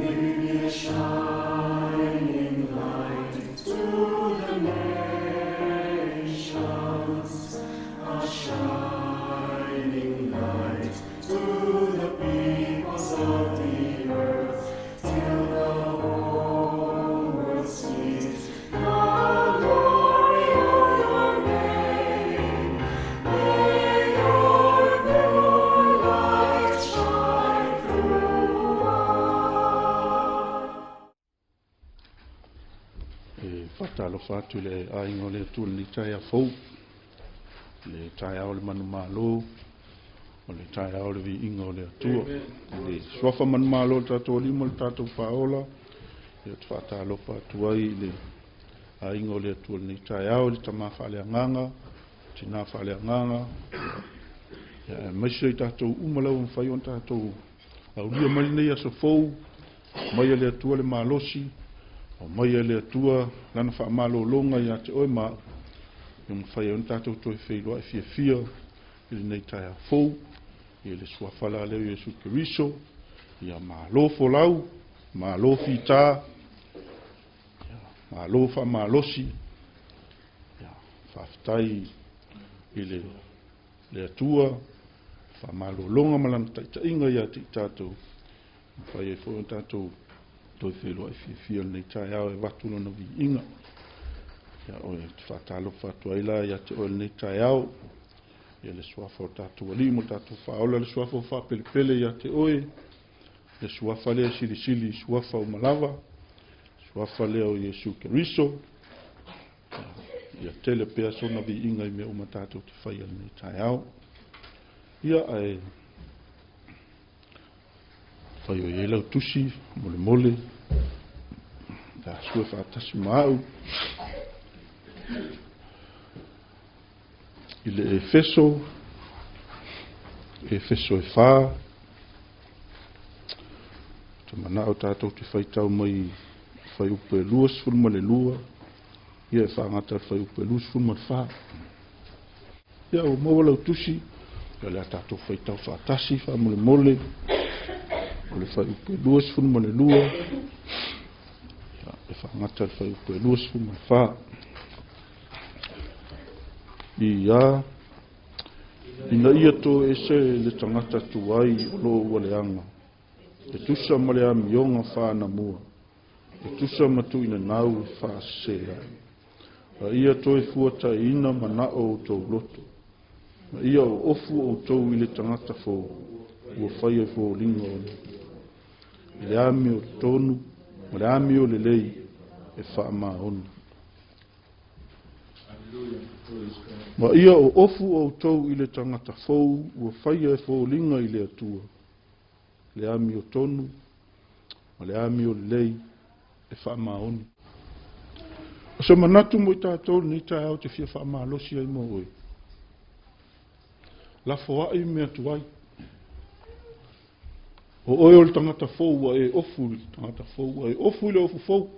May be a shining light to the nations, a shining light to the peoples of the earth, till the whole world sees the glory of your name. May your pure light shine through us. E faatalofa atu i le aiga o le Atua i lenei taeao fou, le taeao o le manumalo, o le taeao o le viiga o le Atua. I le suafa manumalo o le tatou Alii ma le tatou Faaola, ia ou te faatalofa atu ai i le aiga o le Atua i lenei taeao, i le tama faaleagaga, tina faaleagaga, ia aemaise i tatou uma lava ua mafai ona tatou aulia mai lenei aso fou, aumai e le Atua le malosi, aumai e le Atua lana faamalologa ia te oe ma au, ia mafai ai ona tatou toe feiloai fiafia i lenei taeao fou, i le suafa la lea o Iesu Keriso, ia malo folau, malo fita, ia malo faamalosi, ia faafetai i le Atua, faamalologa ma lana taitaiga ia te i tatou, mafai ai foi ona tatou toe feiloai fiafia i lenei taeao e avatu lona viiga. Ia, ou te faatalofa atu ai la ia te oe i lenei taeao, ia le suafa o tatou Alii ma le tatou Faaola, le suafa o faapelepele ia te oe, le suafa lea e silisili i suafa uma lava, suafa lea o Iesu Keriso, ia tele pea sona viiga i mea uma tatou te faia i lenei taeao. Ia, ae fai o i ai lau tusi, molemole, ta sue faatasi ma au i le Efeso, Efeso e 4, te manao tatou te faitau mai fuaiupu e 22, ia e faagata i le fuaiupu e 24. Ia ua maua lau tusi, ia o le a tatou faitau faatasi faamolemole, o le fuaiupu e 22, ia, e faagata i le fuaiupu e 24. Ia, ina ia toese le tagata tuai o lo o ua leaga, e tusa ma le amioga faanamua, e tusa ma tuuinanau e faasese ai. A ia toe fuataiina manao o outou loto, ma ia oofu outou i le tagata fou, ua faia i foliga o le i le amiotonu ma le amiolelei e faamaoni. Ma ia oofu outou i le tagata fou ua faia e foliga i le Atua, le amiotonu ma le amiolelei e faamaoni. O se manatu mo i tatou lenei taeao te fia faamalosi ai mo oe. Lafoai mea tuai. O oe o le tagata fou ua e ofu i le tagata fou, ua e ofu i le ofu fou.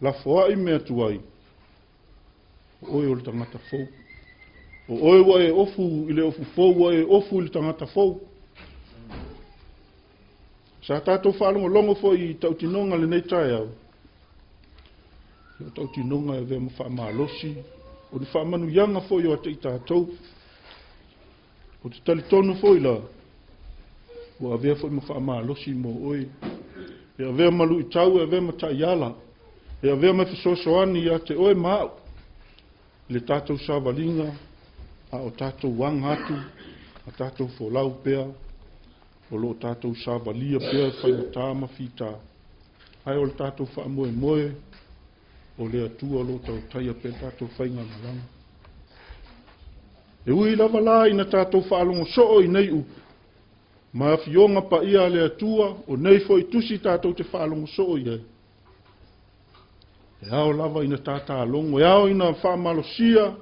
Lafoai mea tuai. O oe o le tagata fou. O oe ua e ofu i le ofu fou, ua e ofu i le tagata fou. Sa tatou faalogologo foi i tautinoga lenei taeao. O tautinoga e avea ma faamalosi, o ni faamanuiaga foi o ate i tatou. O te talitonu foi la, ua avea foi ma faamalosi mo oe. E avea ma luitau, e avea ma taiala, e avea ma fesoasoani ia te oe ma au, i le tatou savaliga, a o tatou aga atu, a tatou folau pea, o lo o tatou savalia pea faigata ma fita, ae o le tatou faamoemoe, o le Atua o lo o tautaia pea le tatou faigamalaga. E ui lava la ina tatou faalogo soo i nei upu, ma afioga paia a le Atua, o nei foi tusi tatou te faalogo soo i ai. E ao lava ina tatalogo, e ao ina faamalosia,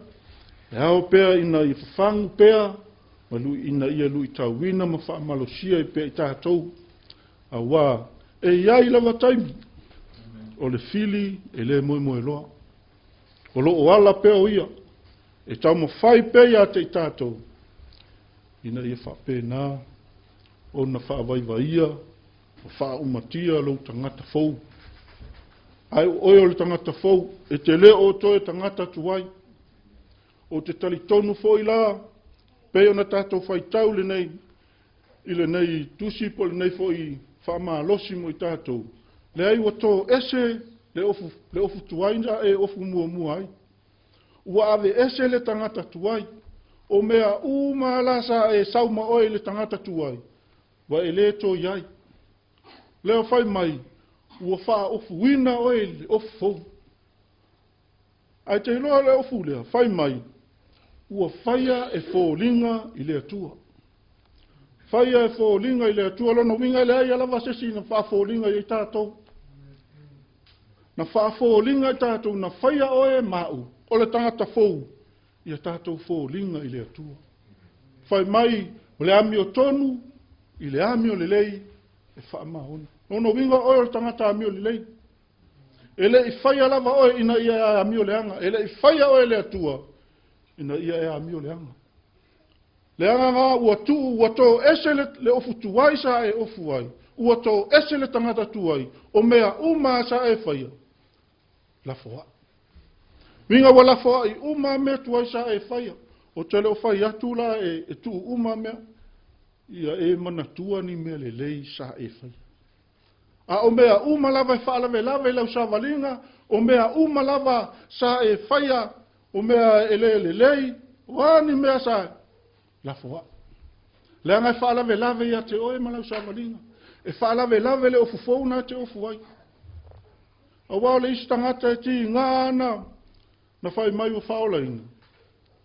e ao pea ina ia fafagu pea, ma ina ia luitauina ma faamalosia i pea i tatou, auā e i ai lava taimi o le fili e le moemoeloa. O lo o ala pea o ia, e taumafai pea ia te i tatou, ina ia faapena ona faavaivaia Ma faaumatia lou tagata fou. Ae o oe o le tagata fou, e te lē o toe tagata tuai. Ou te talitonu foi la, pei ona tatou faitau lenei i lenei tusi po o lenei foi faamalosi mo i tatou, leai ua toese le ofu, le ofu tuai na e ofu muamua ai. Ua aveese le tagata tuai. O mea uma la sa e sau ma oe i le tagata tuai, ua e lē toe i ai. Lea fai mai, ua faaofuina oe i le ofu fou. Ae te iloa le ofu lea, fai mai, ua faia e foliga i le Atua. Faia e foliga i le Atua, lona uiga e leai lava se isi na faafoliga i ai tatou. Na faafoliga i tatou, na faia oe ma au, o le tagata fou, ia tatou foliga i le Atua. Fai mai, o le amiotonu i le amio lelei e faamaoni. Lona uiga oe o le tagata amio lelei. E le i faia lava oe ina ia e amio leaga. E le i faia oe e le Atua ina ia e amio leaga. Leaga la ua tuu, ua toese le ofu tuai sa e ofu ai, ua toese le tagata tuai, o mea uma sa e faia, lafoai. Uiga ua lafoai uma mea tuai sa e faia. Ou te le o fai atu la e tuu uma mea, ia e manatua ni mea lelei sa e faia. A o mea uma lava e faalavelave i lau savaliga, o mea uma lava sa e faia, o mea e le lelei, o a ni mea sa lafoai. Leaga e faalavelave ia te oe ma lau savaliga. E faalavelave le ofu fou na te ofu ai. Aua o le isi tagata e tiga ana na fai mai ua faaolaina,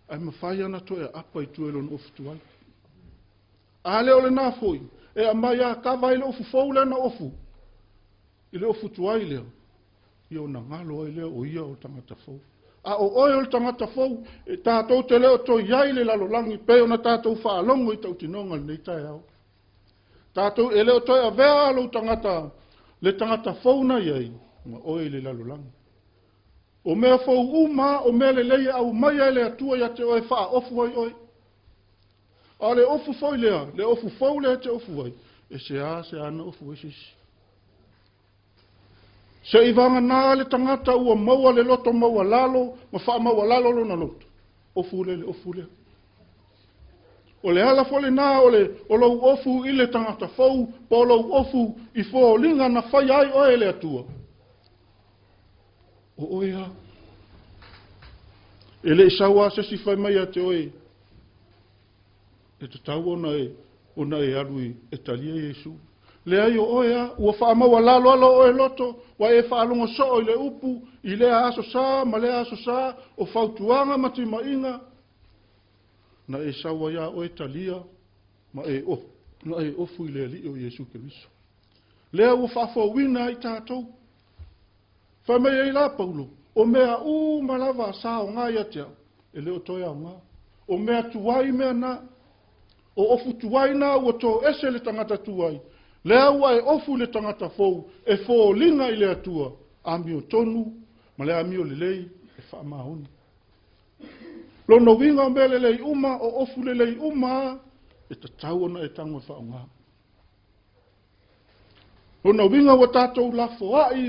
ae mafai ona toe aapa i tua i lona ofu tuai. A le o lena foi, e aumai lava kava ai le ofu fou lea na ofu, i le ofu tuai lea, ia ona galo ai lea o ia o le tagata fou. A o oe o le tagata fou, e tatou te le o toe i ai i le lalolagi pei ona tatou faalogo i tautinoga i lenei taeao. Tatou e le o toe avea lou tagata, le tagata fou na i ai, ma oe i le lalolagi. O mea fou uma, o mea lelei e aumaia e le Atua ia te oe e faaofu ai oe. A o le ofu foi lea, le ofu fou lea e te ofu ai, e seasea na ofu ai se isi. Seivagana le tagata ua maua le loto maualalo ma faamaualalo lona loto, ofu lea le ofu lea. O le ala foi lena o, le, o lou ofu i le tagata fou, po o lou ofu i foliga na faia ai oe e le Atua. O oe a. E le i sau lava se isi fai mai ia te oe, e tatau ona e alu e talia Iesu. Leai o oe a, ua faamaualalo ala oe loto, ua e faalogo soo i le upu, i lea aso sa ma lea aso sa, o fautuaga ma timaiga, na e sau ai a oe talia ma e ofu, na e ofu i le Alii o Iesu Keriso. Lea ua faafouina ai tatou. Fai mai ai la Paulo, o mea uma lava sa aoga ia te au, e le o toe aoga. O mea tuai mea na. O ofu tuai na ua toese le tagata tuai. Lea ua e ofu i le tagata fou, e foliga i le Atua, amiotonu ma le amio lelei e faamaoni. Lona uiga o mea lelei uma, o ofu lelei uma, e tatau ona e tago e faaaoga. Lona uiga ua tatou lafoai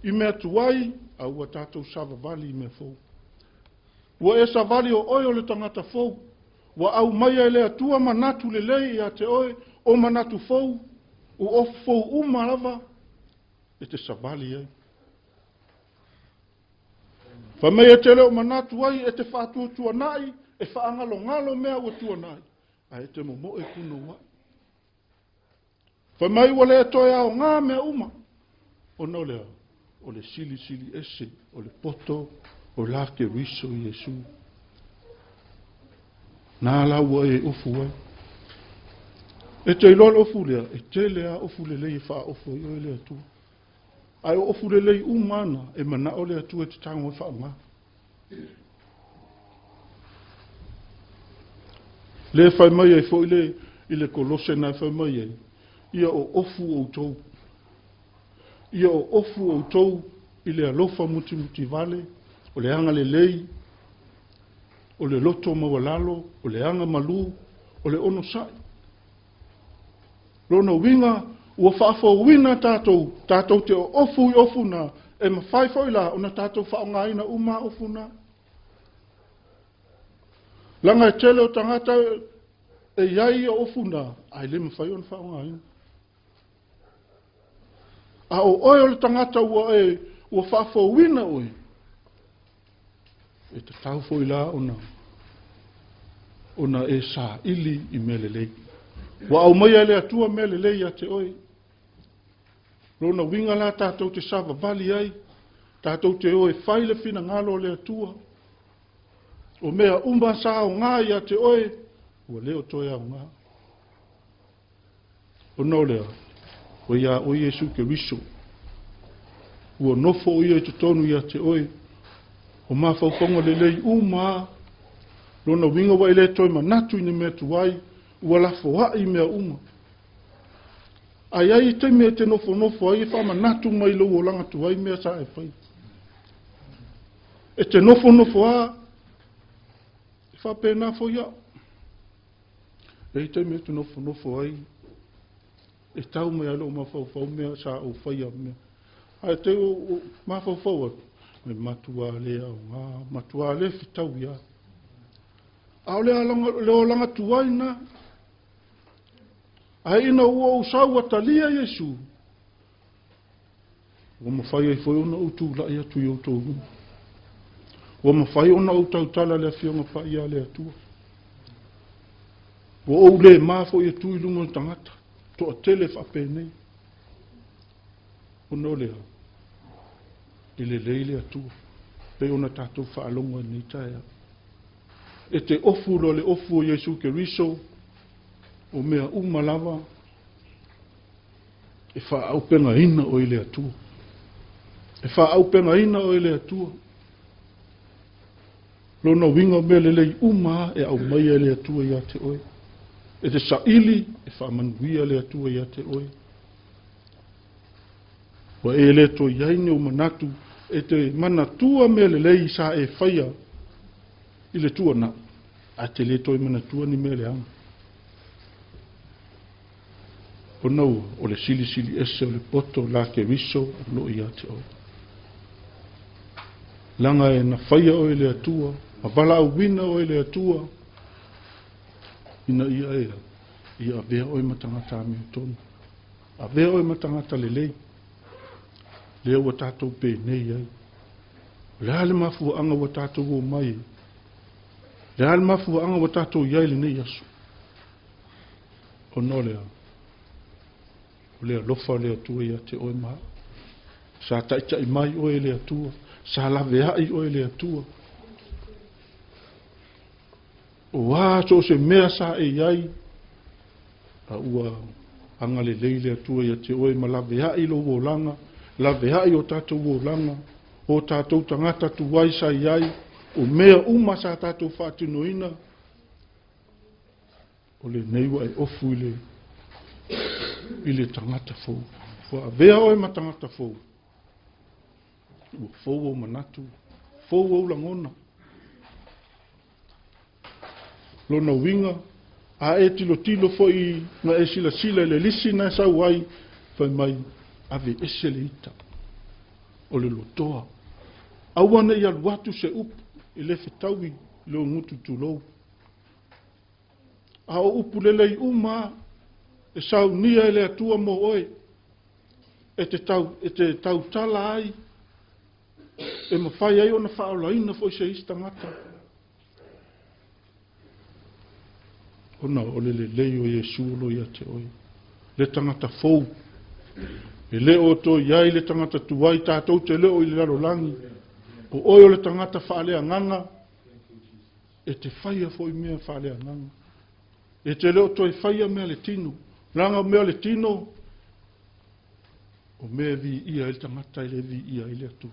i mea tuai, a ua tatou savavali i mea fou. Ua e savali o oe o le tagata fou, ua aumaia e le Atua manatu lelei ia te oe, o manatu fou, o ofu fou uma lava, e te savali ai. Fai mai e te le o manatu ai e te faatuatuanai, e faagalogalo mea ua tuanai, ae e te momoe punouai. Fai mai ua le toe aoga mea uma, ona o lea, o le silisili ese, o le poto o la Keriso Iesu. Na la ua e ofu ai. E te iloa le ofu lea, e tele a ofu lelei e faaofu ai oe le Atua. Ae o ofu lelei uma ana e manao le Atua e te tago e faaaoga. Le fai mai ai foi le i le Kolose na e fai mai ai, ia o ofu outou. Ia o ofu outou i le alofa mutimutivale, o le agalelei, o le loto maualalo, o le agamalu, o le onosai. Lona uiga, Ua faafouina tatou, tatou te oofu i ofu na, e mafai foi la ona tatou faaaogaina uma ofu na. Leaga e tele o tagata e i ai ofu na, ae le mafai ona faaaogaina. A o oe o le tagata ua e ua faafouina oe, e tatau foi la ona e saili i mea lelei. Ua aumaia e le Atua mea lelei ia te oe. Lona uiga la tatou te savavali ai, tatou te o e fai le finagalo o le Atua. O mea uma sa aoga ia te oe, ua le o toe aoga. Ona o lea, ua ia oe Iesu Keriso, ua nofo o ia i totonu ia te oe, o mafaufauga lelei uma lava. Lona uiga ua e le toe manatu i ni mea tuai, ua lafoai mea uma. A i ai taimi e te nofonofo ai e faamanatu mai lou olaga tuai mea sa e fai. E te nofonofo lava, e faapena foi au. E i ai taimi e te nofonofo ai, e tau mai lava i lou mafaufau mea sa ou faia mea. Ae te i ua mafaufau atu, e matua le aoga, matua le fetaui lava. A o le olaga tuai lena. Ae ina ua ou sau ua talia Iesu, ua mafai ai foi ona ou tulai atu i outou luma. Ua mafai ona ou tautala i le Afioga Paia a le Atua. Ua ou le ma foi e tu i luga o tagata, toatele faapenei. Ona o le a? E lelei le Atua, pei ona tatou faalogo i lenei taeao. E te ofu loa i le ofu o Iesu Keriso, o mea uma lava e faaaupegaina oe i le Atua. E faaaupegaina oe i le Atua. Lona uiga o mea lelei uma lava e aumaia e le Atua ia te oe. E te saili e faamanuia le Atua ia te oe. Ua e le toe i ai ni ou manatu e te manatua mea lelei sa e faia i le tuanai, ae te le toe manatua ni mea leaga. Ona ua o le silisili ese o le poto la Keriso o lo o ia te oe. Leaga e na faia oe e le Atua, ma valaauina oe e le Atua, ina ia e ia avea oe ma tagata amiotonu. Avea oe ma tagata lelei. Lea ua tatou penei ai. O le a le mafuaaga ua tatou omai ai? O le a le mafuaaga ua tatou i ai i lenei aso? Ona o le a? O le alofa o le Atua ia te oe ma au. Sa taitai mai oe e le Atua, sa laveai oe e le Atua. O a so o se mea sa e i ai, a ua agalelei le Atua ia te oe ma laveai lou olaga, laveai o tatou olaga, o tatou tagata tuai sa i ai, o mea uma sa tatou faatinoina, o lenei ua e ofu i le tagata fou. Ua avea oe ma tagata fou. Ua fou ou manatu, fou ou lagona. Lona uiga, a e tilotilo foi ma e silasila i le lisi na e sau ai, fai mai, ave ese le ita o le lotoa. Aua ne i alu atu se upu e le fetaui i lou gutu tulou. A o upu lelei uma e saunia e le Atua mo oe, e te tautala ai, e mafai ai ona faaolaina foi se isi tagata. Ona o le lelei o Iesu o lo o ia te oe, le tagata fou. E le o toe i ai le tagata tuai, tatou te le o i le lalolagi. O oe o le tagata faaleagaga, e te faia foi mea faaleagaga. E te le o toe faia mea le tino. Leaga o mea le tino, o mea e viia ai le tagata e le viia ai le Atua.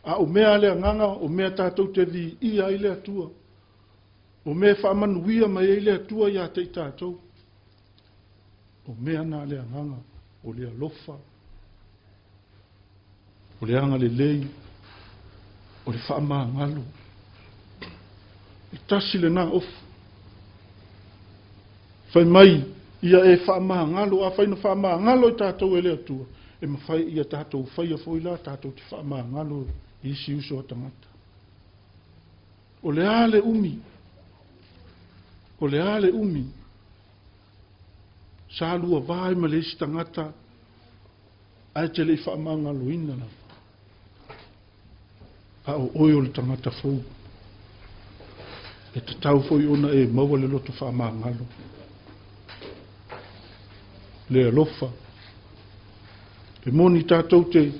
A o mea a le agaga, o mea tatou te viia ai le Atua. O mea e faamanuia mai ai le Atua ia te i tatou. O mea na a le agaga, o le alofa, o le agalelei, o le faamagalo. E tasi lena ofu. Fai mai Ia e faamagalo, afai na faamagalo i tatou e le Atua, e mafai ia tatou faia foi la tatou te faamagalo i isi uso a tagata. O le a le umi? O le a le umi? Sa lua va ai ma le isi tagata ae te le i faamagaloina lava. A o oe o le tagata fou. E tatau foi ona e maua le loto faamagalo. Le alofa. E moni tatou te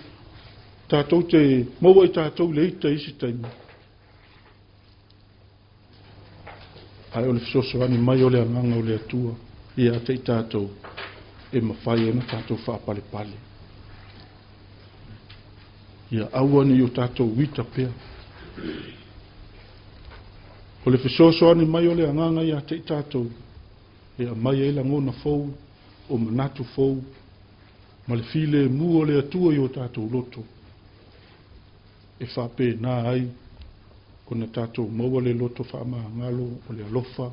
tatou te maua i tatou le ita i isi taimi. Ae o le fesoasoani mai o le Agaga o le Atua ia te i tatou e mafai ona tatou faapalepale. Ia aua ne i o tatou ita pea. O le fesoasoani mai o le Agaga ia te i tatou e aumai ai lagona fou, o manatu fou, ma le filemu o le Atua i o tatou loto, e faapena ai ona tatou maua le loto faamagalo o le alofa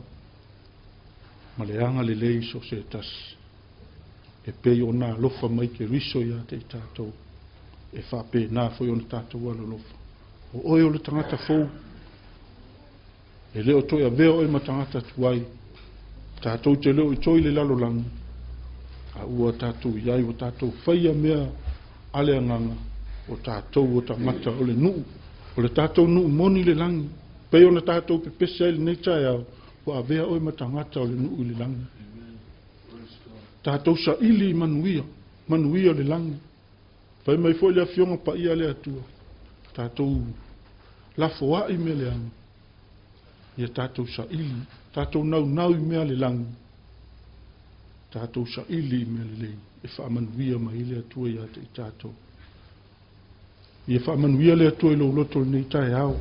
ma le agalelei i so o se tasi, e pei ona alofa mai Keriso ia te i tatou, e faapena foi ona tatou alolofa. O oe o le tagata fou, e le o toe avea oe ma tagata tuai, tatou te le o i toi le lalolagi, a ua tatou i ai, ua tatou faia mea a le agaga, o tatou o tagata o le nuu, o le tatou nuu moni le lagi, pei ona tatou pepese ai lenei taeao, ua avea oe ma tagata o le nuu i le lagi. Tatou saili i manuia, manuia o le lagi. Fai mai foi le Afioga Paia a le Atua, tatou lafoai mea leaga, ia tatou saili, tatou naunau i mea le lagi, tatou saili i mea lelei e faamanuia mai ai le Atua ia te i tatou. Ia faamanuia le Atua i lou loto i lenei taeao.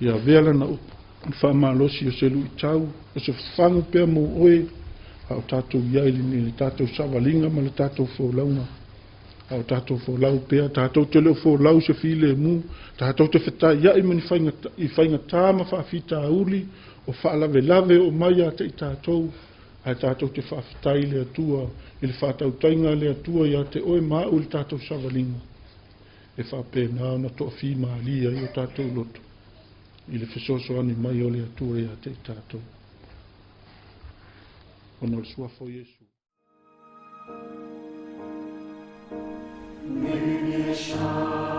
Ia avea lana upu i faamalosi o se luitau, o se fafagu pea mo oe, a o tatou i ai i le tatou savaliga ma le tatou folauga. A o tatou folau pea, tatou te le o folau i se filemu, tatou te fetaiai ma ni i faigata ma faafitauli, o faalavelave o mai ia te i tatou, ae tatou te faafetai i le Atua i le faatautaiga a le Atua ia te oe ma au i le tatou savaliga, e faapena ona toafimalie ai o tatou loto i le fesoasoani mai o le Atua ia te i tatou. Ona o le suafa o Iesu. May shining.